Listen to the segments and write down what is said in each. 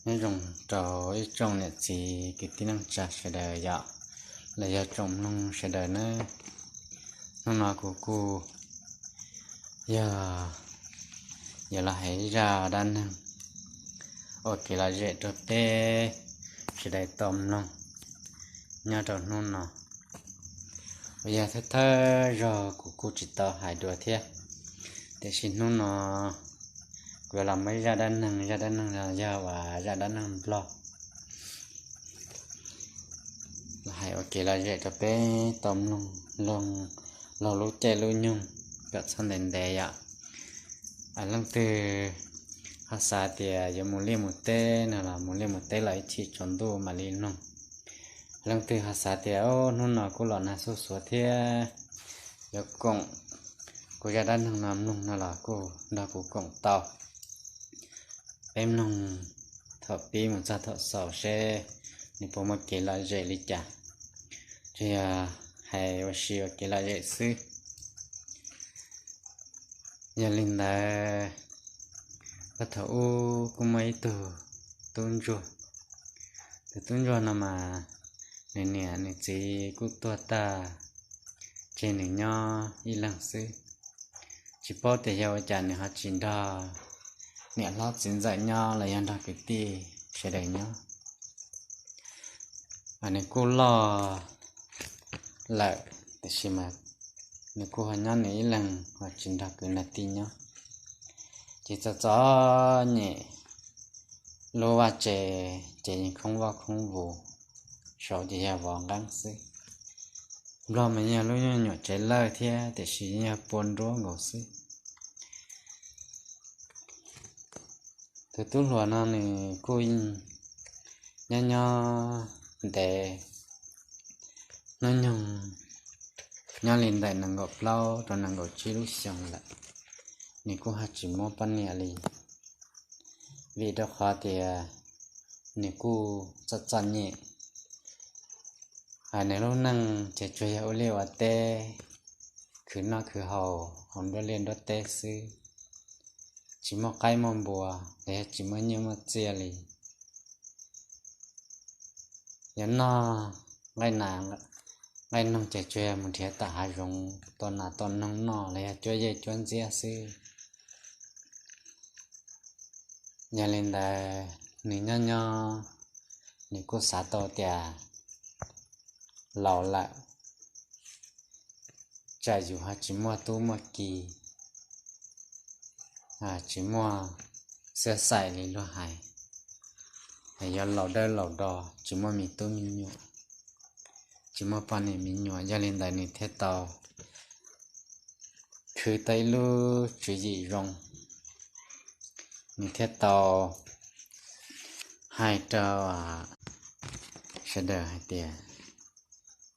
Nyob zoo rau ib tsoom niam txiv kwv tij neej tsa sawv daws yom, los yog tsoom mloog sawv daws nawb. Hnub no kuv kuj yog yuav los hais zaj dab neeg ua kev lom zem rau peb sawv daws tau mloog nyob rau hnub no. Uas yog thawj thawj zaug kuv kuj tsis tau hais dua thiab, tiam sis hnub no kuv yuav los muab zaj dab neeg, zaj dab neeg no yog uas zaj dab neeg Nplog los hais ua kev lom zem rau peb tau mloog laug lub caij lub nyoog kom txhob ntev ntev yom. Leej twg ho xav tias yuav mus liaj mus teb no los mus liaj mus teb los ib chim tsaus ntuj mam li mloog. Leej twg ho xav tias hnub no kuj los nag xuj xuav thiab yuav koom kuv zaj dab neeg no mloog no los kuj nrog kuv koom tau. Peb mloog thaum pib mus txog thaum xaus seb nws puas muaj kev lom zem li cas, tsuas yog hais ua si ua kev lom zem xwb. Yog li ntawd, puag thaum ub kuj muaj ib tug tub ntsuag. Tus tub ntsuag no mas nws niam nws txiv kuj tuag tag, tseg nws nyob ib leeg xwb. Tsis paub tias yog ua cas nws ho tsis nrog niam hlob txiv ntxawm nyob los yog nrog kwv tij sawv daws nyob. Nws kuj loj lawm, tiam sis mas nws kuj ho nyob nws ib leeg ho tsis nrog kwv nrog tij nyob. Ces txom txom nyem, lub vaj tse ces yeej khoob voj khoob vus, saud ces yog vov nqeeb xwb. Nplog mas yog lub nyuag nyuam tsev lawj thiab, tiam sis yog pua nruab nkaus xwb. Tus tub hluas no nws kuj nyob nyob ntev, hnub nyoog nyob li ntawm nees nkaum plaub rau nees nkaum tsib lub xyoo lawm, nws kuj ho tsis muaj poj niam li, vim rau qhov tias nws kuj txom txom nyem. Hais nws lub neej ces tsuas yog ua liaj ua teb, khwv noj khwv haus hauv nruab liaj nruab teb xwb, tsis muaj qaib muaj npua los yog tsis muaj nyiaj muaj txiaj li. Yog noj nqaij nas nqaij noog ces tsuas yog mus nrhiav tom hav zoov tua nas tua noog noj los yog cuab yej cuab ntxiab xwb. Yog li ntawd, nws nyob nyob, nws kuj xav tau tias laus lawm, tsam yus ho tsis muaj tub muaj ki, tsis muaj xab xaim li luag hais, yuav laus dawb laus do, tsis muaj me tub me nyuam, tsis muaj poj niam me nyuam. Yog li ntawd nws thiaj tau khwv tau ib lub tswv yim zoo, nws thiaj tau hais rau sawv daws hais tias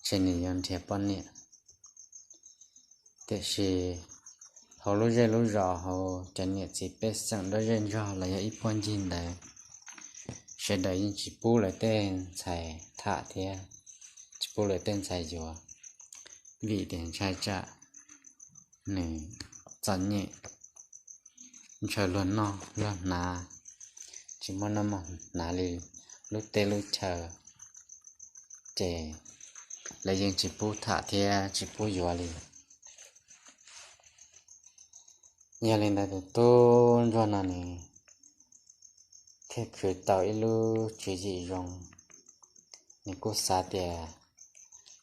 ntshe nws yuav nrhiav poj niam. Tiam sis hauv lub zej lub zos, hauv cov niam txiv pej xeem nruab zej ntsuag los yog ib puag ncig ntawd, sawv daws yeej tsis pub lawv tej ntxhais tham thiab tsis pub lawv tej ntxhais yuav, vim tias ntshai tsam nws txom nyem, ntshaw luag noj luag hnav, tsis muaj noj muaj hnav li lub teb lub chaw, ces lawv yeej tsis pub tham thiab tsis pub yuav li. Yog li ntawd tus tub ntsuag no nws thiaj khwv tau ib lub tswv yim zoo. Nws kuj xav tias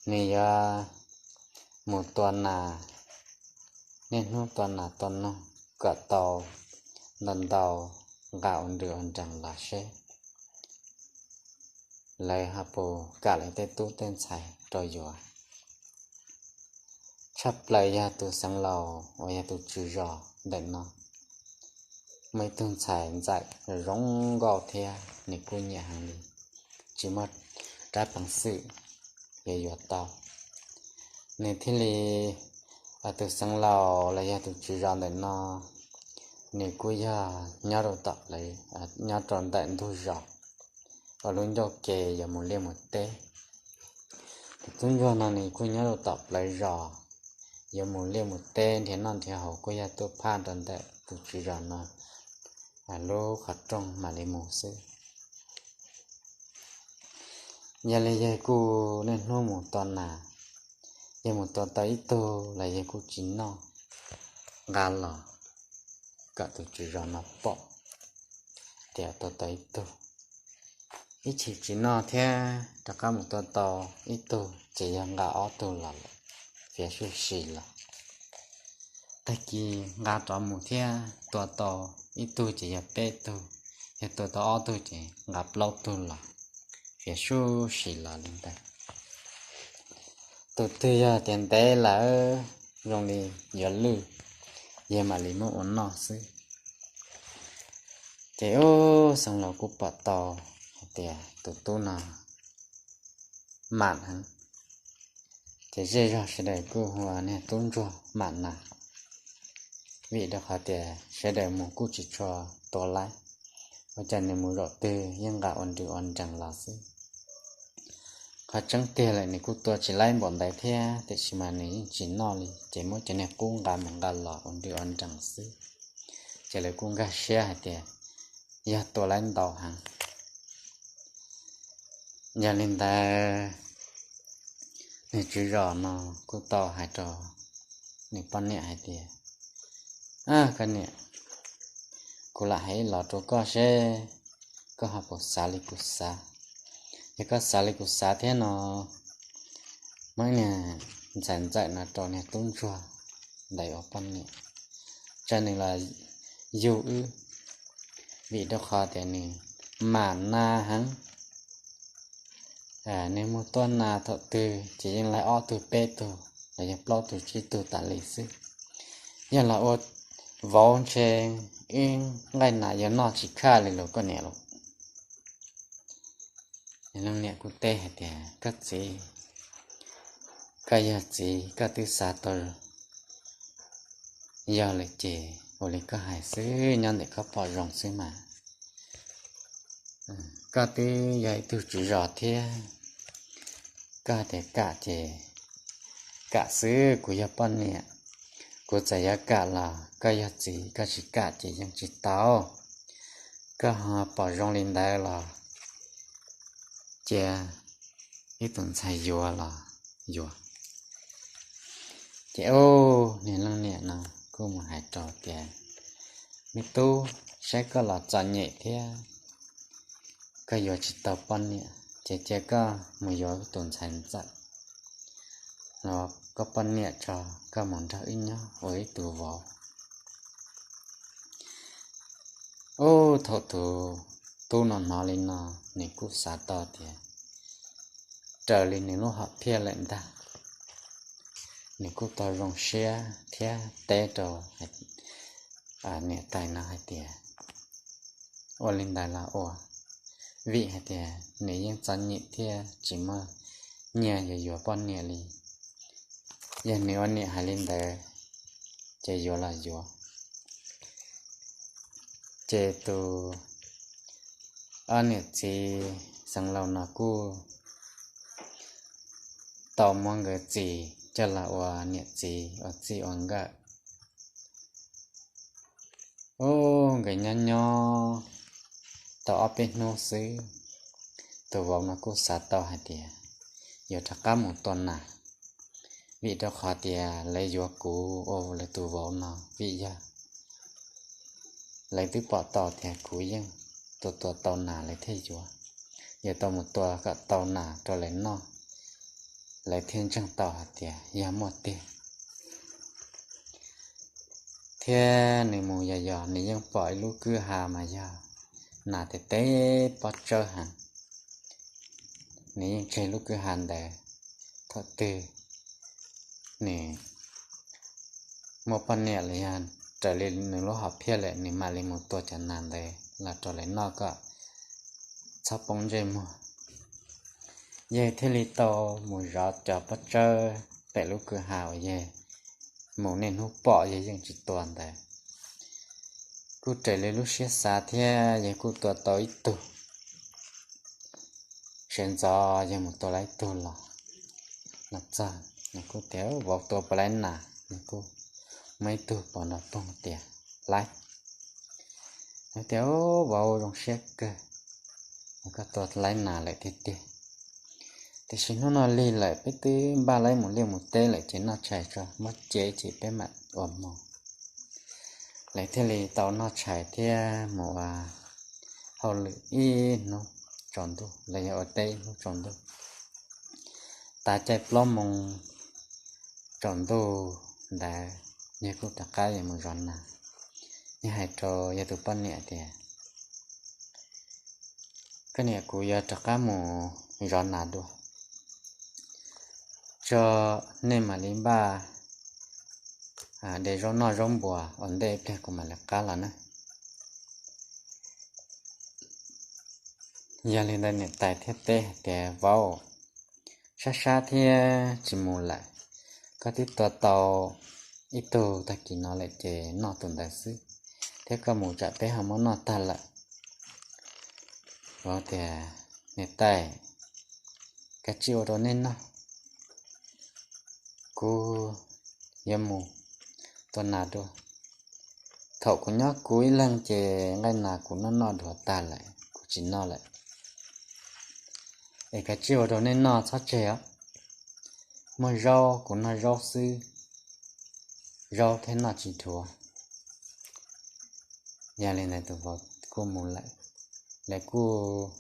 nws yuav mus tua nas, niaj hnub tua nas tua noog kom tau ntau ntau nqa ua nrws ua nrees los seb lawv ho puas kam lawv tej tub tej ntxhais rau yuav. Tshaj plaws yog tus xeev laus uas yog tus tswv zos ntawm no, muaj ib tug ntxhais ntxawm zoo nkauj thiab nws kuj nyiam heev li, tsis muaj rab peev xwm yuav yuav tau. Nws thiaj li, tus xeev laus los yog tus tswv zos ntawm no, nws kuj yog nyob rau tom, nyob rau ntawm ntug zos uas lub ncauj ke yuav mus liaj mus teb. Tus tub ntsuag no nws kuj nyob rau tom plawv zos, yuav mus liaj mus teb nrhiav noj nrhiav haus kuj yog tuaj phaj rau ntawm tus tswv zos no lub qhov rooj mam li mus xwb. Yog li yawg kuj niaj hnub mus tua nas, yawg mus tua tau ib tug los yawg kuj tsis noj, nqa los kom tus tswv zos no pom tias tua tau ib tug. Ib chim tsis noj thiab rov qab mus tua tau ib tug ces yawg nqa ob tug los lawm, fiav suj si los. Tag kis nqa rov mus thiab tua tau ib tug ces yog peb tug, yog tua tau ob tug ces nqa plaub tug los, fiav suj si los li ntawd. Tus twg yog tias ntev lawm zoo li yuav lwj, yawg mam li muab ua noj xwb. Ces ub, xeev laus kuj pom tau hais tias tus tub no mam heev, ces zej zog sawv daws kuj hu ua niag tub ntsuag mam nas, vim rau qhov tias sawv daws mus kuj tsis tshua tua laib, ua cas nws mus zaum twg yeej nqa ua nrws ua nrees los xwb. Qhov tseeb tiag lawm nws kuj tua tsis laib npaum ntawd thiab, tiam sis mas nws yeej tsis noj li, ces muab cov niag qub nqa mus nqa los ua nrws ua nrees xwb. Ces lawv kuj nkag siab hais tias yog tua laib ntau heev. Yog li ntawd, nws tswv zos no kuj tau hais rau nws poj niam hais tias, Koj niam, kuv lam hais ib los rau koj seb koj ho puas xav li kuv xav. Yog koj xav li kuv xav thiab no, muab niag ntxhais ntxawm no rau niag tub ntsuag ntawd ua poj niam, tsa nws los yug wb, vim rau qhov tias nws mam nas heev. Nws mus tua nas thaum twg ces yeej laib ob tug peb tug los yog plaub tug tsib tug tas li xwb. Yog los ua vauv ntshe ib nqaij nas yuav noj tsis khaj li los koj niam lauj. Leej niam kuj teb hais tias, Koj txiv, koj yog txiv koj twb xav tau yog lawm ces ua li koj hais xwb, nyob ntawm koj pom zoo xwb mas. Koj twb yog ib tug tswv zos thiab, koj hais tias kam ces kam xwb, kuv yog poj niam, kuv txawm yuav kam los koj yog txiv koj tsis kam ces yeej tsis tau. Koj ho pom zoo li ntawd los cia ib tus ntxhais yuav los yuav. Ces ub, niag leej niam no kuj mus hais rau tias, Me tub, saib koj los txom nyem thiab, koj yuav tsis tau poj niam ces cia koj mus yuav tus ntxhais ntxawm los koj poj niam tso, koj mus nrog wb nyob ua ib tug vauv. Ub, thaum tus tub no hnov li no, nws kuj xav tau tias raws li nws lub hom phiaj lawm ntag. Nws kuj tau zoo siab thiab teb rau niam tais no hais tias, Ua li ntawd los ua, vim hais tias nws yeej txom nyem thiab tsis muaj nyiaj yuav yuav poj niam li. Yog nws ua niam hais li ntawd ces yuav los yuav. Ces tus ob niam txiv xeev laus no kuj tau muab nkawd txiv coj los ua niam txiv ua txij ua nkawm. Ub, nkawd nyob nyob tau ob peb hnub xwb, tus vauv no kuj xav tau hais tias yuav rov qab mus tua nas, vim rau qhov tias lawv yuav kuv ua lawv tus vauv no vim yog lawv twb pom tau tias kuv yeej tua tua tau nas lawv thiaj yuav. Yuav tau mus tua kom tau nas rau lawv noj, lawv thiaj ntseeg tau hais tias yog muaj tiag. Thiab nws mus yos yos nws yeej pom ib lub kwj ha mas yog nas tes teb pob tsawb heev. Nws yeej tseg lub kwj ha ntawd, thaum twg nws muaj poj niam los yog raws li nws lub hom phiaj lawm nws mam li mus tua cov nas ntawd los rau lawv noj kom txhob poob ntsej muag. Yawg thiaj li tau mus zov cov pob tsawb pem lub kwj ha uas yawg mus niaj hnub pom yawg yeej tsis tua ntawd. Kuj raws li lub siab xav thiab yawg kuj tua tau ib tug. Sawv ntxov yawg mus tua laib tug los, los txog nws kuj tias, Vauv, tua puas laib nas? Nws kuj muab ib tug pov nrov poog tias, Laib. Nws tias, Vauv, zoo siab kawg, koj tua laib nas lawm tiag tiag. Tiam sis hnub no lig lawm, peb twb npaj lawv mus liaj mus teb lawm ces noj tshais tso, muab cev ces peb mam ua hmo. Lawv thiaj li tau noj tshais thiab mus ua hauj lwm ib hnub tsaus ntuj los yog ua teb ib hnub tsaus ntuj. Tav caij plaub moos tsaus ntuj ntawd, yawg kuj rov qab yuav mus zov nas. Yawg hais rau yawg tus poj niam tias, Koj niam, kuv yuav rov qab mus zov nas dua, tso nej mam li npaj de zaub noj zaub npuas ua ntej ib pliag kuv mam li qab los na. Yog li ntawd niam tais thiaj teb hais tias, Vauv, sab sab thiab tsis mus lawm, koj twb tua tau ib tug tag kis no lawm ces noj tus ntawd xwb, thiab koj mus tsam peb ho muab noj tag lawm. Vauv tias, Niam tais, kav tsij ua rau nej noj, kuv yuav mus tua nas dua. Thaum kuv nyob kuv ib leeg ces nqaij nas kuv noj noj dhuav tag lawm, kuv tsis noj lawm. Es kav tsij ua rau nej noj txhob tseg os. Muaj zaub kuv noj zaub xwb, zaub thiab noj tsis dhuav. Yog li ntawd tus vauv kuj mus lawm. Lawv kuj,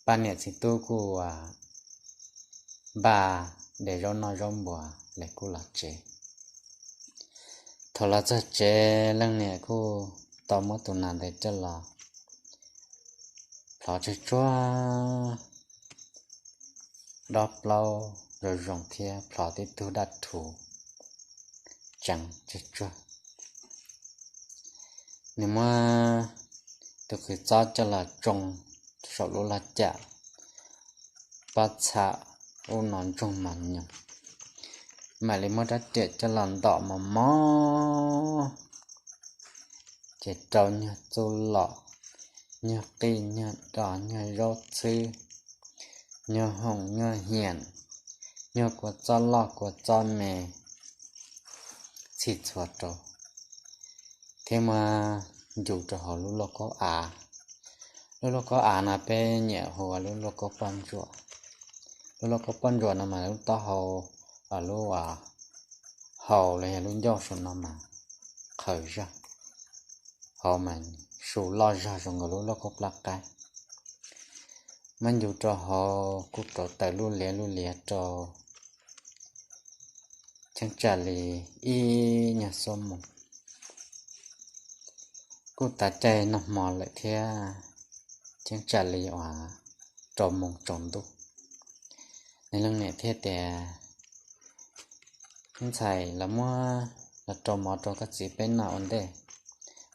pab niam txiv tub kuj npaj de zaub noj zaub npuas, lawv kuj los tsev. Thaum los txog tsev, leej niam kuj tau muab tus nas ntawd coj los plhov tsawg tsuag, dob plaub zoo zoo thiab plhov tib tug daj rhuv tseev tsawg tsuag. Nws muab tus qws txob coj los tsoo saum lub log cam, pob txha ub no ntsoog mos nyoos, mam li muab rab riam coj los ntom mos mos, ces rau nyuag txuj lom, nyuag qij nyuag dos, nyuag zaub txhwb, nyuag hoom nyuag hiam, nyuag kua txob loj kua txob me, txhij txhua rau, thiab muab ncu rau hauv lub lauj kaub av. Lub lauj kaub av no peb nyiam hu ua lub lauj kaub poj ntsuam. Lub lauj kaub poj ntsuam no mas lub taub hau, lub hau los yog lub ncauj saum no mas qhawv zog, hauv mas su loj zog zoo nkaus lub lauj kaub plab qaib. Muab ncu rau hauv kuj rauv taws lub liav lub liav rau cheeb tsam li ib nyuag xuab moos. Kuj tav caij noj hmo lawm thiab, cheeb tsam li uas rau moos tsaus ntuj. Nws leej niam thiaj tias, Me ntxhais, los muab, los rau mov rau koj txiv peb noj ua ntej,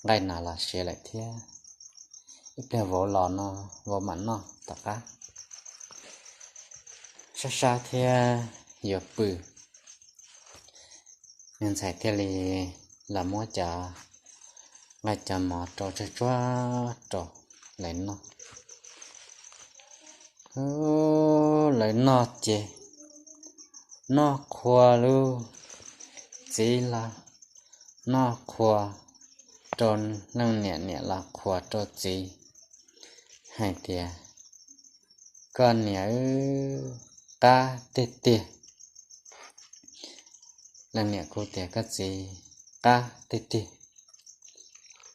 nqaij nas los siav lawm thiab, ib pliag vauv los no vauv mam noj tom qab. Sab sab thiab yuav pw, me ntxhais thiaj li los muab cov nqaij cov mov rau tsawg tsuag rau lawv noj. Lawv noj ces noj qhuas lub txiv los noj qhuas rau leej niam, niam los qhuas rau txiv hais tias, Koj niam, qab tiag tiag. Leej niam kuj tias, Koj txiv, qab tiag tiag,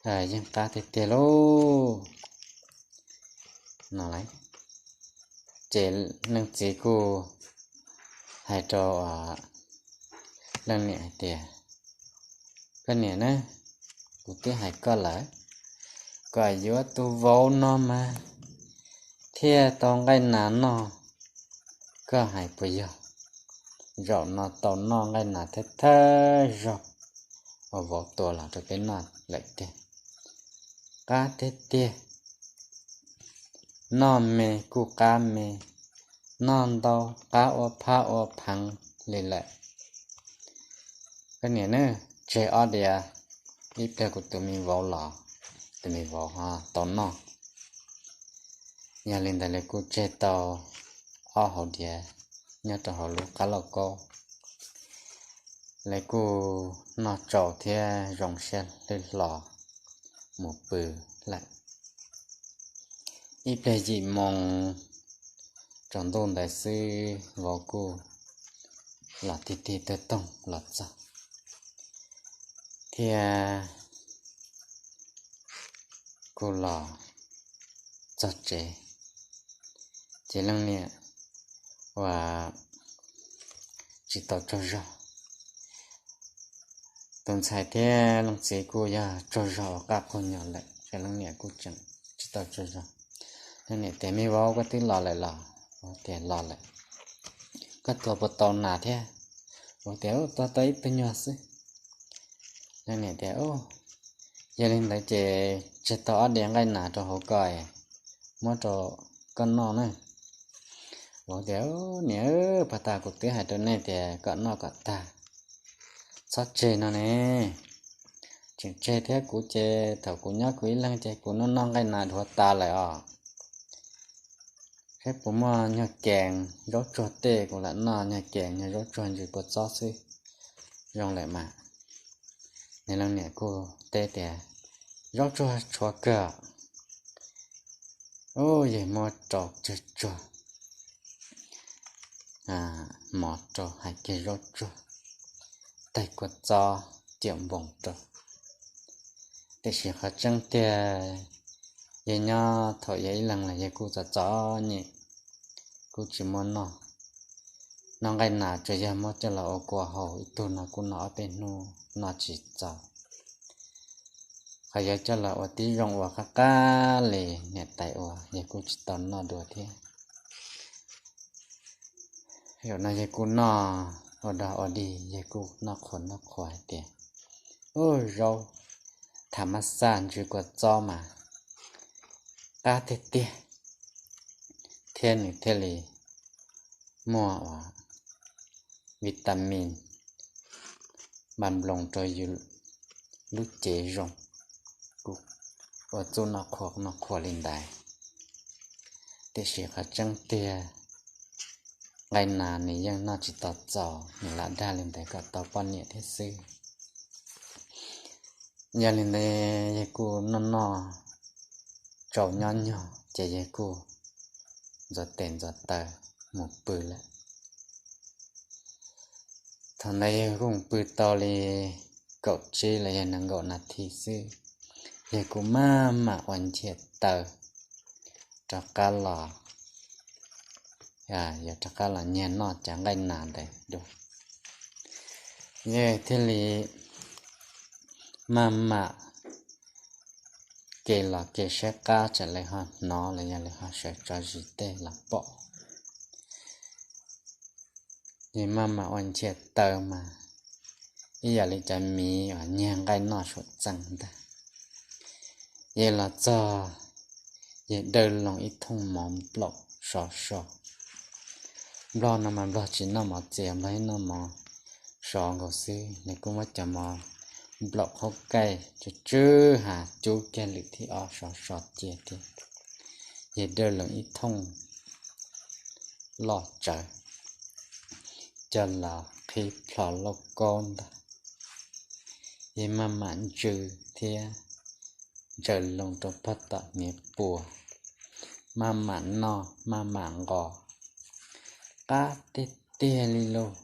yeej qab tiag tiag lauj. No ces leej txiv kuj hais rau leej niam hais tias, Koj niam na, kuv twb hais koj lawm, kom yuav tus vauv no mas thiaj tau nqaij nas noj, koj hais puas yog? Zaum no tau noj nqaij nas thawj thawj zaug uas vauv tua los rau peb noj lawm tiag. Qab tiag tiag, noj me kuj qab me, noj ntau qab ua phab ua pheev li lawm. Koj niam na, tseg ob diav, ib pliag kuv tus me vauv los, tus me vauv ho tau noj. Yog li ntawd lawv kuj tseg tau ob hauv diav nyob rau hauv lub qab lauj kaub. Lawv kuj noj tsau thiab zoo siab hlwb hlo mus pw lawm. Ib pliag yim moos Tsaus ntuj ntawd xwb vauv kuj los tig tig tag toog los txog thiab kuj los txog tsev, ces leej niam ua tsis tau tsaug zog. Tus ntxhais thiab leej txiv kuj yog tsaug zog ua qaj quag nyos lawm, leej niam kuj tseem tsis tau tsaug zog. Leej niam tias, Me vauv, koj twb los lawm los? Vauv tias, Los lawm. Koj tua puas tau nas thiab? Vauv tias, Tua tau ib tug nyuag xwb. Leej niam tias, Yog li ntawd ces tseg tau ob diav nqaij nas rau hauv ko, muab rau koj noj na. Vauv tias, Niam, pag tas kuv twb hais rau nej tias kom noj kom tag, txhob tseg no ne. Tseem tseg thiab, kuv ces thaum kuv nyob kuv ib leeg ces kuv noj noj nqaij nas dhuav tas lawm os. Saib puas muaj nyuag kees zaub tsuag tej, kuv lam noj nyuag kees nyuag zaub tsuag ntsws kua txob xwb zoo lawm mas. Nws leej niam kuj teb tias, Zaub tsuag tshuav kawg. Ub, yawg muab rau tsawg tsuag mov rau, hais kiag zaub tsuag, taig kua txob ciam npoos rau. Tiam sis qhov tseeb tiag, yawg nyob thaum yawg ib leeg los yawg kuj txom txom nyem, kuj tsis muaj noj. Noj nqaij nas tsuas yog muab coj los ua kua haus, ib tug no kuj noj ob peb hnub noj tsis txaus. Qhov yawg coj los ua tib zoo ua qab qab li niam tais ua, yawg kuj tsis tau noj dua thiab. Zaum no yawg kuj noj ua dog ua dig, yawg kuj noj qhuas noj qhuas hais tias, Ub, zaub tham mab xaj ntsws kua txob mas qab tiag tiag, thiab nws thiaj li muaj ua vitamin npaj nploos rau yus lub cev zoo. Kuj ua txuj noj qhuas noj qhuas li ntawd. Tiam sis qhov tseeb tiag, nqaij nas nws yeej noj tsis tau txaus, nws lam dag li ntawd kom tau poj niam thiab xwb. Yog li ntawd yawg kuj noj noj tsau nyob nyog ces yawg kuj ntxuav tes ntxuav taw mus pw lawm. Thaum ntawd yawg kuj mus pw tau li kaum tsib los yog nees nkaum nas this xwb, yawg kuj maj mam ua nchias taw rov qab los, yog rov qab los nyiag noj cov nqaij nas ntawd dua. Yawg thiaj li maj mam ke los ke saib qab tsam lawv ho hnov los yog lawv ho sawv tso zis tej los pom. Yawg maj mam ua nchias taw mas ib yam li cov miv uas nyiag nqaij noj suam txeeg ntag. Yawg los txog, yawg dawj loo ib thooj mov nplaum sov so. Nplog no mas nplog tsis noj mov txias, nplog ib noj mov sov nkaus xwb, nws kuj muab cov mov nplaum qhaub kaij tsw tsw ha cub kiag lwm thib ob sov so cia thiab. Yawg dawj loo ib thooj loj tsawv coj los qhib plho lauj kaub ntag. Yawg maj mam ntsw thiab ntsaws loo rau pog tom hniav pua, maj mam noj maj mam nqos, qab tiag tiag li lauj.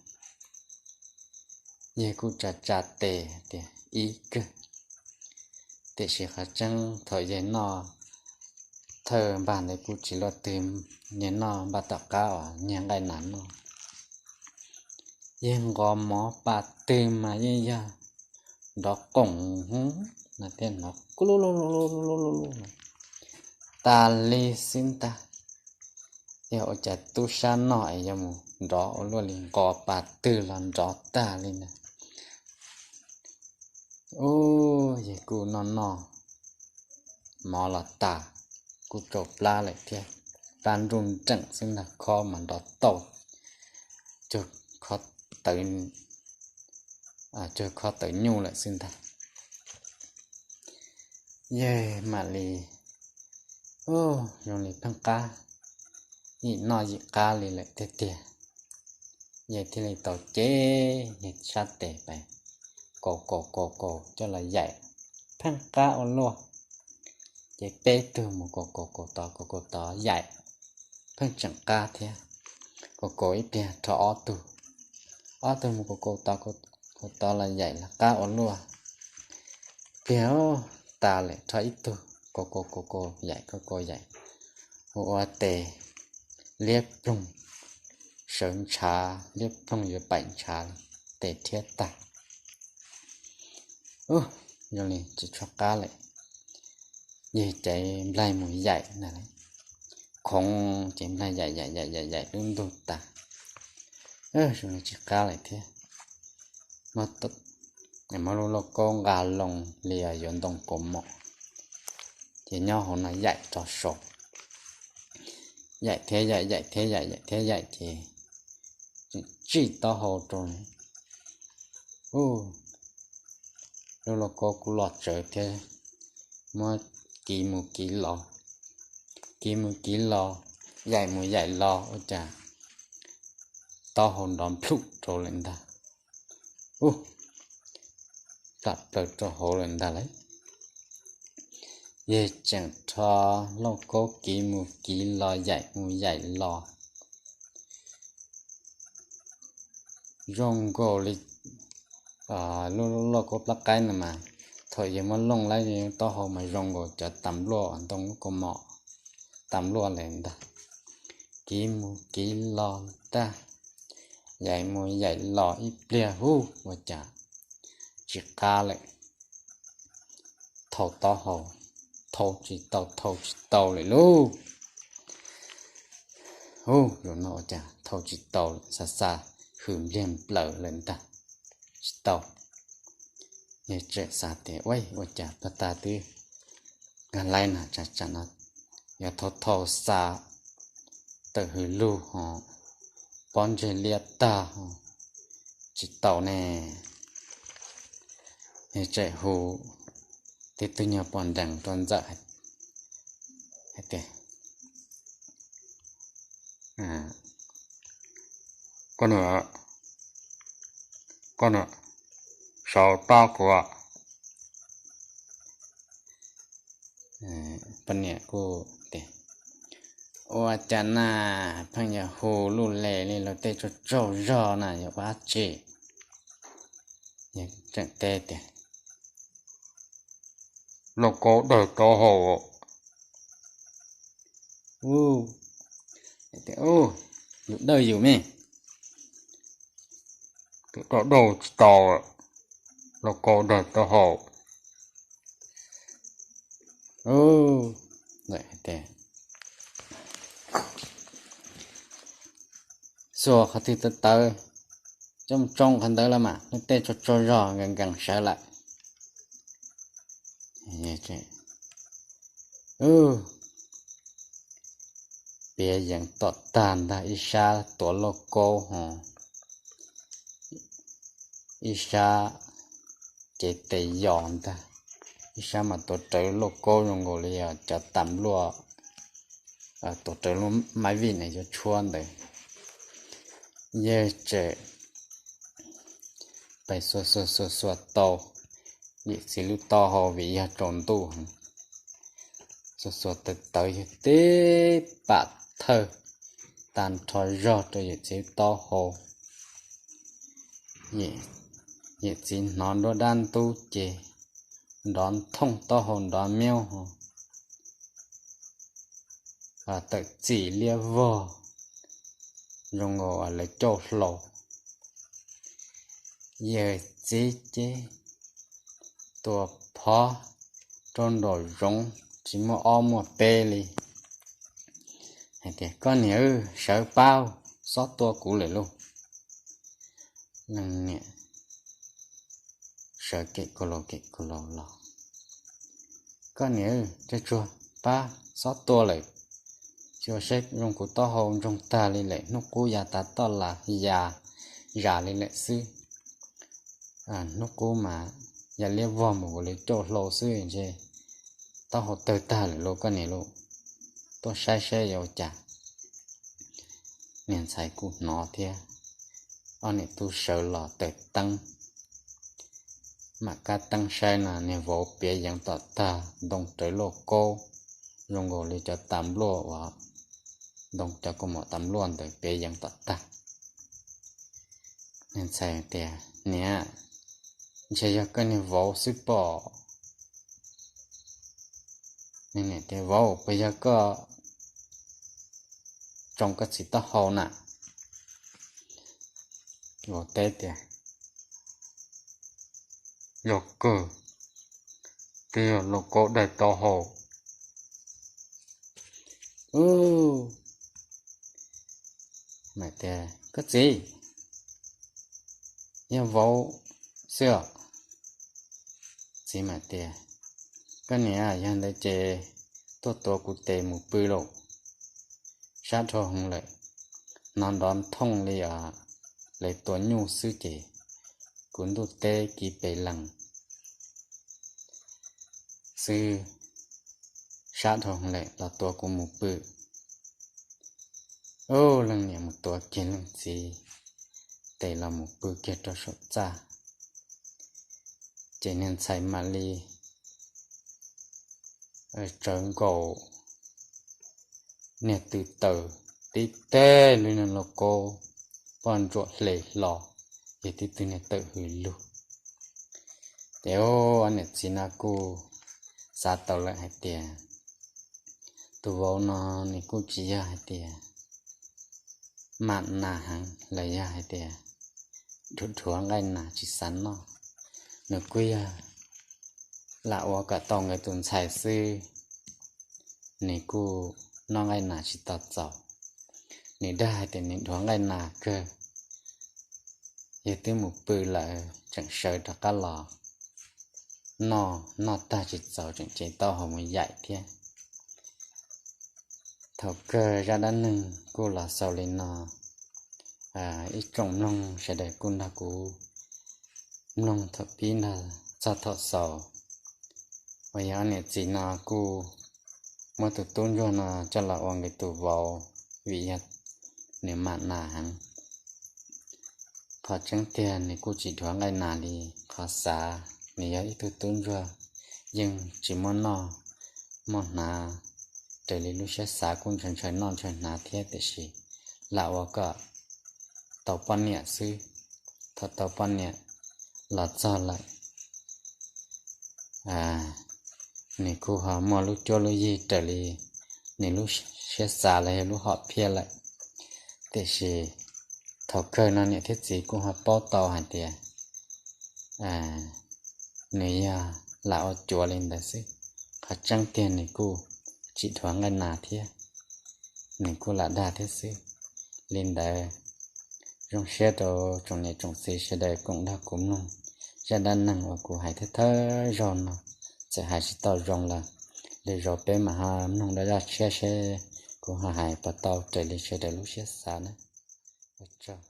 Yawg kuj tsa tsa tes tias ib kawg, tiam sis qhov tseeb thaum yawg noj thawj npag ntawd kuj tsis luaj twg, yawg noj npaj tom qab uas nyiag nqaij nas noj. Yawg nqos mov pas twg mas yeej yog nrov qoom no thiab hnov ku lu lu lu lu lu lu tas li xwb ntag. Yog ua cas tub sab noj es yuav mus nrov ua luaj li, nqos pas twg los nrov tag li na. Ub, yawg kuj noj noj mov los tas, kuj tsau plab lawm thiab, plab nruj nreem xwb ntag, khob mas nrov tauj cuag khob tawv, cuag khob tawv nyuj lawm xwb ntag. Yawg mam li, ub, zoo li pheej qab, yim noj yim qab li lawm tiag tiag. Yawg thiaj li tau cev yawg sab tes pais kaus kaus kaus kaus coj los yaim, pheej qab ua luaj. Ces peb tug mus kaus kaus kaus tod kaus kaus tod yaim, pheej tseem qab thiab. Kaus kaus ib pliag rho ob tug, ob tug mus kaus kaus tod, kaus tod los yaim los qab ua luaj. Pliag tas lawm rho ib tug, kaus kaus kaus kaus yaim kaus kaus yaim, ua ua tes liab ploog, sawv ntshav liab ploog yuav paim ntshav li, tes rhiab tag. Ub, zoo li tsis tshua qab lawm, yog ces nplaig mus yaim na, khoov ces nplaig yaim yaim yaim yaim yaim lub ntug tas, zoo li tsis qab lawm thiab. Muab lub lauj kaub nqa loo li yuav ntoo kaus mom, ces nyob hauv no yaim rau saud, yaim thiab yaim, yaim thiab yaim, yaim thiab yaim ces tseem tsij taub hau rau. Ub, lub lauj kaub kuj loj tsawv thiab, muab kiv mus kiv los, kiv mus kiv los, yaim mus yaim los ua cas taub hau nrov nplhum rau lawm ntag. Ub, plam plaws rau hauv lawm ntag lauj. Yawg tseem rho lauj kaub kiv mus kiv los yaim mus yaim los zoo nkaus li lub lauj kaub plab qaib no mas, thaum yawg muab looj lawm taub hau mas zoo nkaus cov tas npluaj ntoo lub kaus mom tas npluaj lawm ntag. Kiv mus kiv los tag, yaim mus yaim los ib pliag hub ua cas tsis qab lawm. Thau taub hau, thau tsis tau, thau tsis tau lawm lauj. Ub, zaum no ua cas thau tsis tau lawm, xa xa hws npliag nplaws lawm ntag, tsis tau. Yawg tseem xav tias ua cas pag tag twb nkag laib na, tsam tsam no yog thau thau xa tawm hws lug ho pob ntseg liab tag ho tsis tau ne. Yawg tseem hu tib tug nyuag poj nrees rau ntxawm hais tias, koj niam, koj niam, sau tab kuv. Poj niam kuj tias, ua cas na, pheej yuav hu luj le li, luag tej tsaug tsaug zog na, yuav ua dab tsi? Tseem teb tias, lauj kaub dawg taub hau. Yus dawj yus me, tus dawj dawj tsis tau, lauj kaub dawg taub hau. Xuas qhov twg tawv tawv, coj mus tsoo qhov ntawd los mas luag tej tsaug tsaug zog nkees nkees sawv lawm. Piav yees tom tag ntag, ib sab tuav lauj kaub ho ib sab cev tes yos ntag, ib sab mas tuav rawv lauj kaub zoo nkaus li cov tas npluaj, tuav rawv lub maiv vij na yuav tshuab ntawd. Yawg tseem pais xuas xuas xuas xuas tau yawm txiv lub taub hau vim yog tsaus ntuj, xuas xuas tawv tawv yawg tib pam thawj tag nrho zog rau yawm txiv lub taub hau. Yawm txiv hnov nruab dab ntub ces nrov nthooj taub hau nrov miaub ho tawm txim liab vog zoo nkaus lawv cauj hlau. Yawm txiv ces tua phov rau nraum zoov tsis muaj ob muaj peb li hais tias, koj niam, sawv pab, xob tua kuv lawm lauj. Leej niam sawv kem kaus laus kem kaus laus los, koj niam, tsuag tsuag pab, xob tua lawm, tsis ua saib zoo kuv taub hau ntsoog tag li lawm, hnub qub ya tas toj las ya zam li lawm xwb. Hnub qub mas ya liab vog mus kuv li cauj hlau xwb ntshe taub hau tawg tag lawm lauj koj niam lauj, tuaj saib saib yuav ua cas. Niag ntxhais kuj hnov thiab, ob niam tub sawv los taws teeb, mam kab teeb saib no niag vauv piav yees tom tag ntoo rawv lauj kaub zoo nkaus li cov tas npluaj uas ntoo cov kaus mom tas luaj ntawd peb yees tom tag. Niag ntxhais tias, Niam, ntshe yog koj niag vauv xwb pob. Niam tias, Vauv, puas yog koj tsoo koj txiv taub hau na? Vauv teb tias, Yog kawg, twb yog lauj kaub daig taub hau. Niam tias, Koj txiv, yog vauv xwb os. Txiv mam tias, Koj niam, yog ntawd ces tuaj tuav kuv tes mus pw lauj. Sab dhau heev lawm, hnov nrov thooj li os, lawv tua nyuj xwb ces kuv ntuj teb kiv pes lees xwb, sab dhau heev lawm, los tuav kuv mus pw. Ub, leej niam mus tuav kiag leej txiv tes los mus pw kiag rau saum txaj. Ces niag ntxhais mam li tsawv nkaus niag tw taws tib teg li niag lauj kaub poj ntsuam hle hlo, yog tib tug niag tawm hws lug. Ces ob niam txiv no kuj xav tau lawm hais tias, tus vauv no nws kuj tsis yog hais tias mam nas heev los yog hais tias dhuav nqaij nas tsis xav noj, nws kuj yog lam ua kom tau nkawd tus ntxhais xwb. Nws kuj noj nqaij nas tsis tau txaus, nws dag hais tias nws dhuav nqaij nas kawg, yog twb mus pw lawm tseem sawv rov qab los noj, noj tag tsis txaus tseem cev taub hau mus yaim thiab. Thaum kawg zaj dab neeg kuj los xaus li no. Ib tsoom mloog sawv daws kuj nrog kuv mloog thaum pib nrog txog thaum xaus, uas yog ob niam txiv no kuj muab tus tub ntsuag no coj los ua nkawd tus vauv vim yog nws mam nas heev. Qhov tseeb tiag nws kuj tsis dhuav nqaij nas li, qhov xav nws yog ib tug tub ntsuag yeej tsis muaj noj muaj hnav, raws li lub siab xav kuj ntshaw ntshaw noj ntshaw hnav thiab, tiam sis lam ua kom tau poj niam xwb. Thaum tau poj niam los txog lawm, nws kuj ho muaj lub cuab lub yig raws li nws lub siab xav los yog lub hom phiaj lawm. Tiam sis thaum kawg no niam thiab txiv kuj ho paub tau hais tias nws yog lam ua cuav li ntawd xwb. Qhov tseeb tiag nws kuj tsis dhuav nqaij nas thiab, nws kuj lam dag thiab xwb. Li ntawd, zoo siab rau tsoom niam tsoom txiv sawv daws koom nrog kuv mloog zaj dab neeg uas kuv hais thawj thawj zaug no. Txawm hais tsis tau zoo los, lwm zaus peb mam ho mloog dab zaj tshiab seb kuv ho hais puas tau raws li sawv daws lub siab xav na. Ua tsaug.